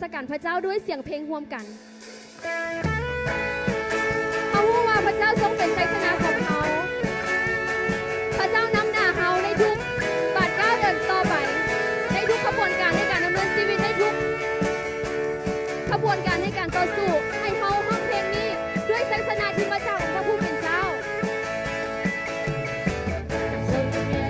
ສະການພະເຈົ້າດ້ວຍສຽງເພງຮ່ວມກັນ. ເຮົາຮູ້ວ່າພະເຈົ້າຊົງເປັນໄຊຊະນະຂອງເຮົາ. ພະເຈົ້ານຳໜ້າເຮົາໃນທຸກບາດກ້າວເດີນຕໍ່ໄປ, ໃນທຸກຂະບວນການໃນການດຳເນີນຊີວິດ, ໃນທຸກຂະບວນການໃນການຕໍ່ສູ້. ໃຫ້ເຮົາຮ້ອງເພງນີ້ດ້ວຍໄຊຊະນະທີ່ມາຈາກອົງພະຜູ້ເປັນເຈົ້າ. ຊົງຍິ່ງໃຫຍ່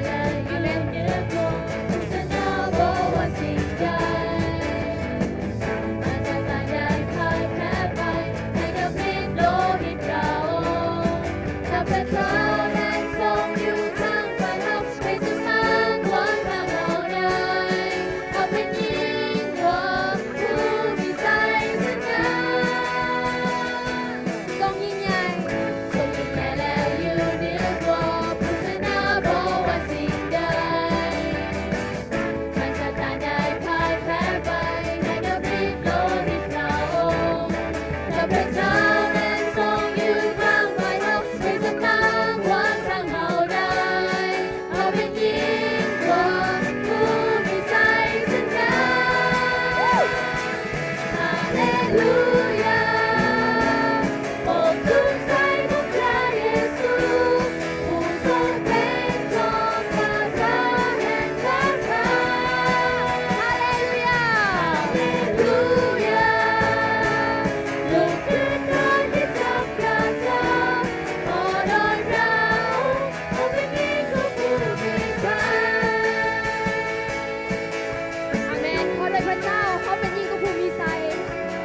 ອາເມນ. ເພາະດ້ວຍພະເຈົ້າ ເຮົາເປັນຍິ່ງກວ່າຜູ້ມີໄຊ.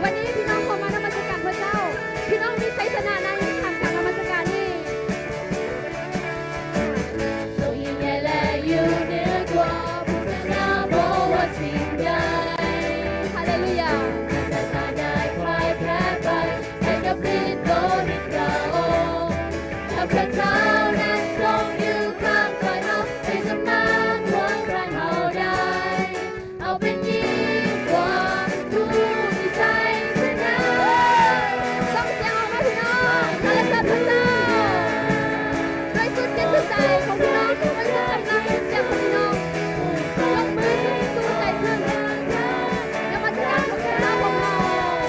ວັນນີ້ພີ່ນ້ອງເຂົ້າມານະມັດສະການພະເຈົ້າ, ພີ່ນ້ອງມີໄຊຊະນະໃນທ່າມກາງນະມັດສະການນີ້. ຊົງຍິ່ງໃຫຍ່ ແລະ ຢູ່ເໜືອກວ່າຜູ້ຊະນະບໍ່ວ່າສິ່ງໃດ. ຮາເລລູຢາ. ຊາຕານໄດ້ພ່າຍແພ້ໄປ ໃຫ້ກັບລິດໂດລິດພຣະອົງ. ພຣະເຈົ້ານັ້ນຊົງຢູ່ຂ້າງຝ່າຍເຮົາ ໃຫ້ສະໝານຮ່ວມຂ້າງເຮົາໄດ້. ເຮົາເປັນຍິ່ງກວ່າຜູ້ມີໄຊຊະນະ. ສົ່ງສຽງອອກມາພີ່ນ້ອງ, ສັນລະເສີນພຣະເຈົ້າ ດ້ວຍສຸດຈິດສຸດໃຈຂອງພີ່ນ້ອງ, ດ້ວຍສຸດກຳລັງສຽງຂອງພີ່ນ້ອງ. ຍົກມືຂຶ້ນສູ່ໃຈເພິ່ນ, ນະມັດສະການພຣະເຈົ້າຂອງເຮົາ.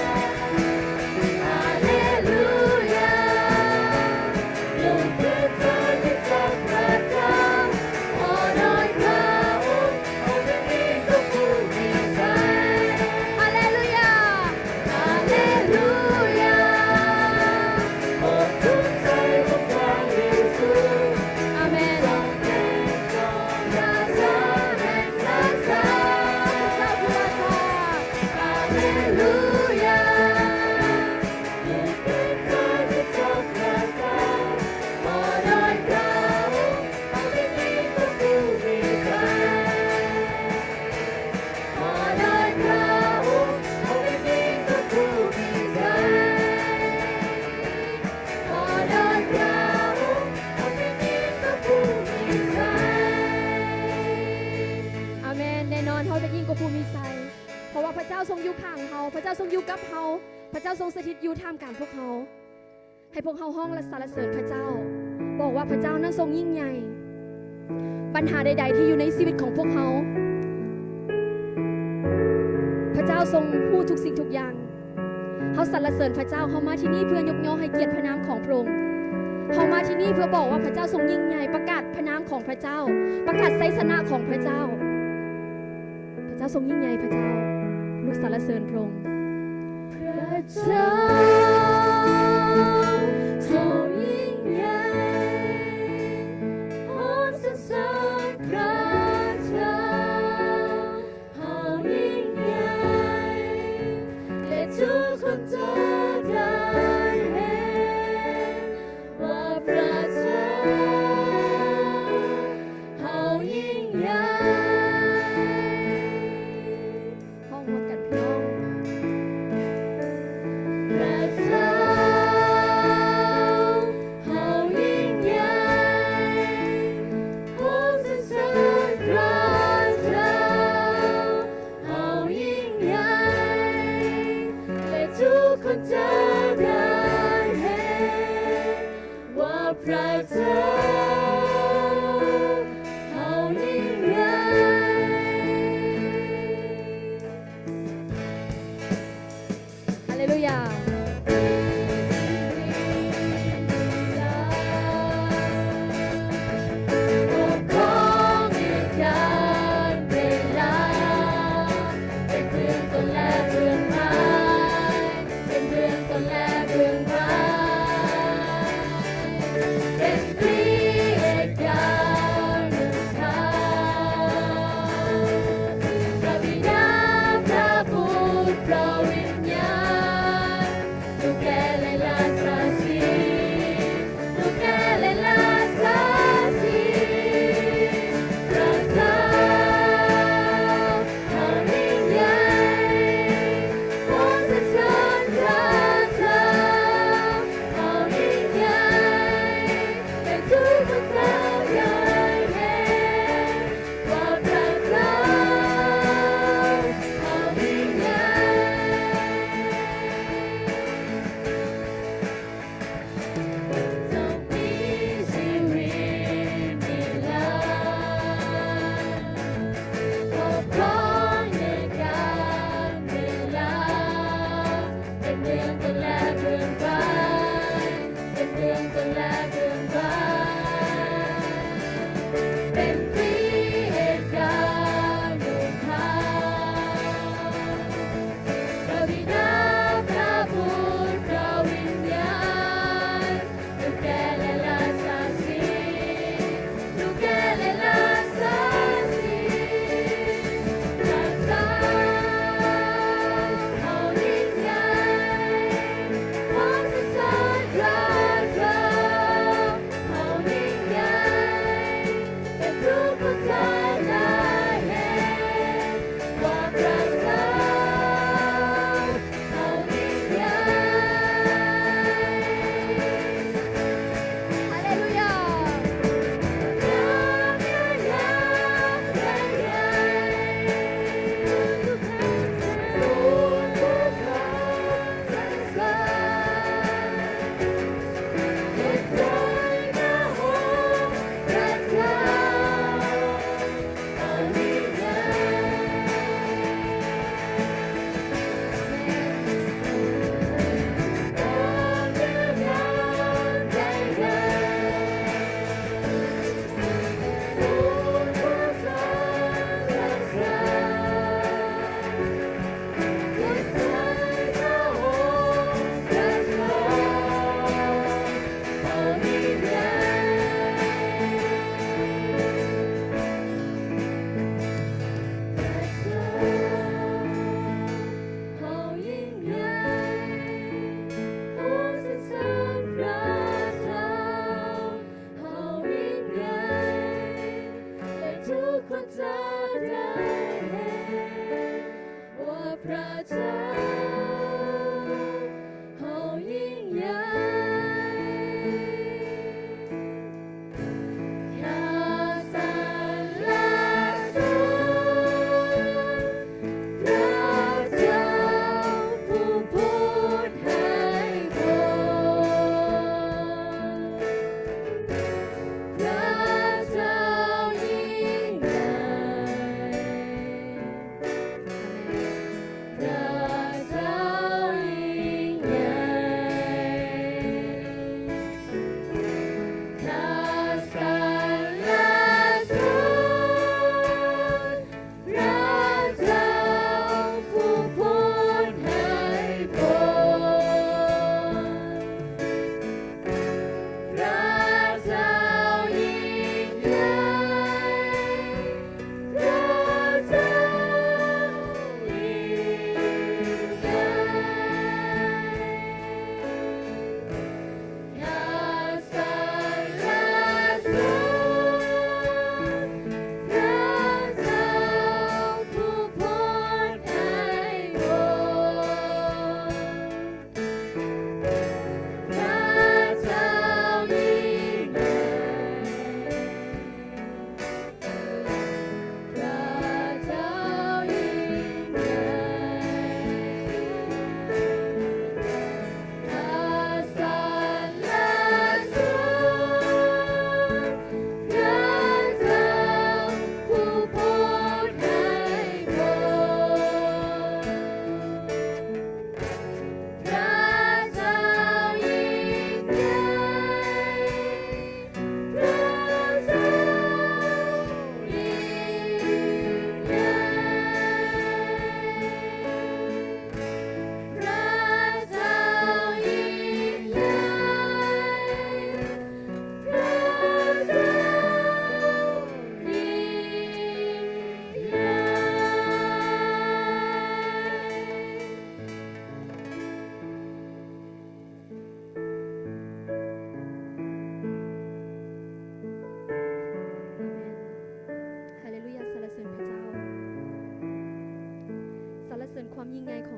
ຮາເລລູຢາ. ຮາເລລູຢາ. ອາເມນ. ພຣະເຈົ້າຜູ້ລາຊາ. ຮາເລລູຢາ. ອາເມນ. ແນ່ນອນ ເຮົາເປັນຍິ່ງກວ່າຜູ້ມີໄຊ ເພາະວ່າພຣະເຈົ້າຊົງຢູ່ຂ້າງເຮົາ, ພຣະເຈົ້າຊົງຢູ່ກັບເຮົາ, ພຣະເຈົ້າຊົງສະຖິດຢູ່ທ່າມກາງພວກເຮົາ. ໃຫ້ພວກເຮົາຮ້ອງ ແລະ ສັນລະເສີນພຣະເຈົ້າ, ບອກວ່າພຣະເຈົ້ານັ້ນຊົງຍິ່ງໃຫຍ່. ບັນຫາໃດໆທີ່ຢູ່ໃນຊີວິດຂອງພວກເຮົາ, ພຣະເຈົ້າຊົງຮູ້ທຸກສິ່ງທຸກຢ່າງ. ເຮົາສັນລະເສີນພຣະເຈົ້າ, ເຮົາມາທີ່ນີ້ເພື່ອຍົກຍໍໃຫ້ກຽດພຣະນາມຂອງພຣະອົງ. ເຮົາມາທີ່ນີ້ເພື່ອບອກວ່າພຣະເຈົ້າຊົງຍິ່ງໃຫຍ່, ປະກາດພຣະນາມຂອງພຣະເຈົ້າ, ປະກາດໄຊຊະນະຂອງພຣະເຈົ້າ. ພຣະເຈົ້າຊົງຍິ່ງໃຫຍ່, ພຣະເຈົ້າ, ລູກສັນລະເສີນພຣະອົງ. ພຣະເຈົ້າຊົງຍິ່ງໃຫຍ່, ຂໍສັນເສີນພຣະເຈົ້າ. ເຮົາຍິ່ງໃຫຍ່ ແລະ ທຸກຄົນຈະໄດ້ເຫັນວ່າພຣະເຈົ້າເຮົາຍິ່ງໃຫຍ່. ຮ້ອງຮ່ວມກັນ ພີ່ນ້ອງ. ພຣະເຈົ້າເຮົາຍິ່ງໃຫຍ່, ຂໍສັນເສີນພຣະເຈົ້າເຮົາຍິ່ງໃຫຍ່, ແລະ ທຸກຄົນຈະໄດ້ເຫັນວ່າພຣະເຈົ້າເຮົາຍິ່ງໃຫຍ່. ເລລູຢາ.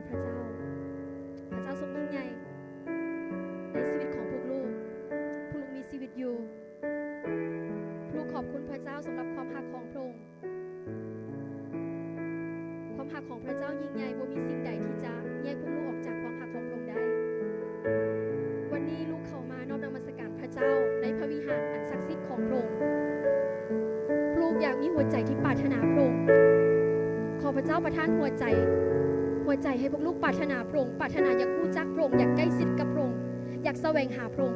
ພະເຈົ້າ ພະເຈົ້າຊົງຍິ່ງໃຫຍ່ໃນຊີວິດຂອງພວກລູກ. ພວກລູກມີຊີວິດຢູ່ ພວກລູກຂອບຄຸນພະເຈົ້າສຳລັບຄວາມຮັກຂອງພະອົງ. ຄວາມຮັກຂອງພະເຈົ້າຍິ່ງໃຫຍ່ ບໍ່ມີສິ່ງໃດທີ່ຈະແຍກພວກລູກອອກຈາກຄວາມຮັກຂອງພະອົງໄດ້. ວັນນີ້ລູກເຂົ້າມານອບນະມັດສະການພະເຈົ້າໃນພະວິຫານອັນສັກສິດຂອງພະອົງ. ພວກລູກຢາກມີຫົວໃຈທີ່ປາດຖະໜາພະອົງ. ຂໍພະເຈົ້າປະທານຫົວໃຈ, ຫົວໃຈໃຫ້ພວກລູກປາດຖະໜາພະອົງ, ປາດຖະໜາຢາກຮູ້ຈັກພະອົງ, ຢາກໃກ້ຊິດກັບພະອົງ, ຢາກສະແຫວງຫາພະອົງ,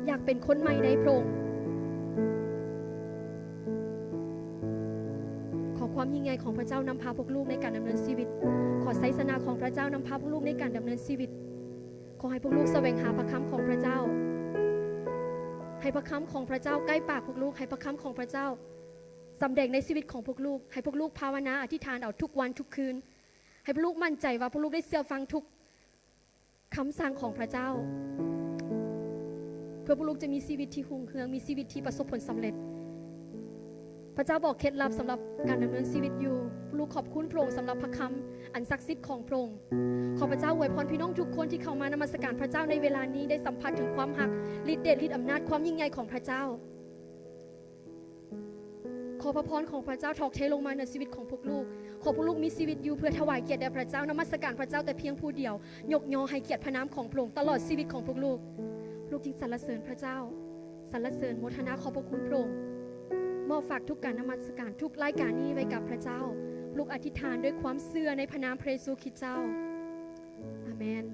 ຢາກເປັນຄົນໃໝ່ໃນພະອົງ. ຂໍຄວາມຍິ່ງໃຫຍ່ຂອງພະເຈົ້ານຳພາພວກລູກໃນການດຳເນີນຊີວິດ. ຂໍໄຊຊະນະຂອງພະເຈົ້ານຳພາພວກລູກໃນການດຳເນີນຊີວິດ. ຂໍໃຫ້ພວກລູກສະແຫວງຫາພະຄຳຂອງພະເຈົ້າ. ໃຫ້ພະຄຳຂອງພະເຈົ້າໃກ້ປາກພວກລູກ. ໃຫ້ພະຄຳຂອງພະເຈົ້າສຳແດງໃນຊີວິດຂອງພວກລູກ. ໃຫ້ພວກລູກພາວະນາອະທິຖານເອົາທຸກວັນທຸກຄືນ. ໃຫ້ພວກລູກໝັ້ນໃຈວ່າພວກລູກໄດ້ເຊື່ອຟັງທຸກ ຄຳສັ່ງຂອງພະເຈົ້າ ເພື່ອພວກລູກຈະມີຊີວິດທີ່ຮຸ່ງເຮືອງ, ມີຊີວິດທີ່ປະສົບຜົນສຳເລັດ. ພະເຈົ້າບອກເຄັດລັບສຳລັບການດຳເນີນຊີວິດຢູ່. ພວກລູກຂອບຄຸນພະອົງສຳລັບພະຄຳອັນສັກສິດຂອງພະອົງ. ຂໍພະເຈົ້າອວຍພອນພີ່ນ້ອງທຸກຄົນທີ່ເຂົ້າມານະມັດສະການພະເຈົ້າໃນເວລານີ້ ໄດ້ສຳຜັດເຖິງຄວາມຮັກ, ລິດເດດ, ລິດອຳນາດ, ຄວາມຍິ່ງໃຫຍ່ຂອງພະເຈົ້າ. ຂໍພະພອນຂອງພະເຈົ້າຖອກເທລົງມາເໜືອຊີວິດຂອງພວກລູກ. ຂໍພວກລູກມີຊີວິດຢູ່ເພື່ອຖວາຍກຽດແດ່ພະເຈົ້າ, ນະມັດສະການພະເຈົ້າແຕ່ພຽງຜູ້ດຽວ, ຍົກຍໍໃຫ້ກຽດພະນາມຂອງພະອົງຕະຫຼອດຊີວິດຂອງພວກລູກ. ພວກລູກຈຶ່ງສັນລະເສີນພະເຈົ້າ, ສັນລະເສີນໂມທະນາຂອບພະຄຸນພະອົງ, ມອບຝາກທຸກການນະມັດສະການ, ທຸກລາຍການນີ້ໄວ້ກັບພະເຈົ້າ. ລູກອະທິຖານດ້ວຍຄວາມເຊື່ອໃນພະນາມພະເຢຊູຄຣິດເຈົ້າ. ອາເມນ.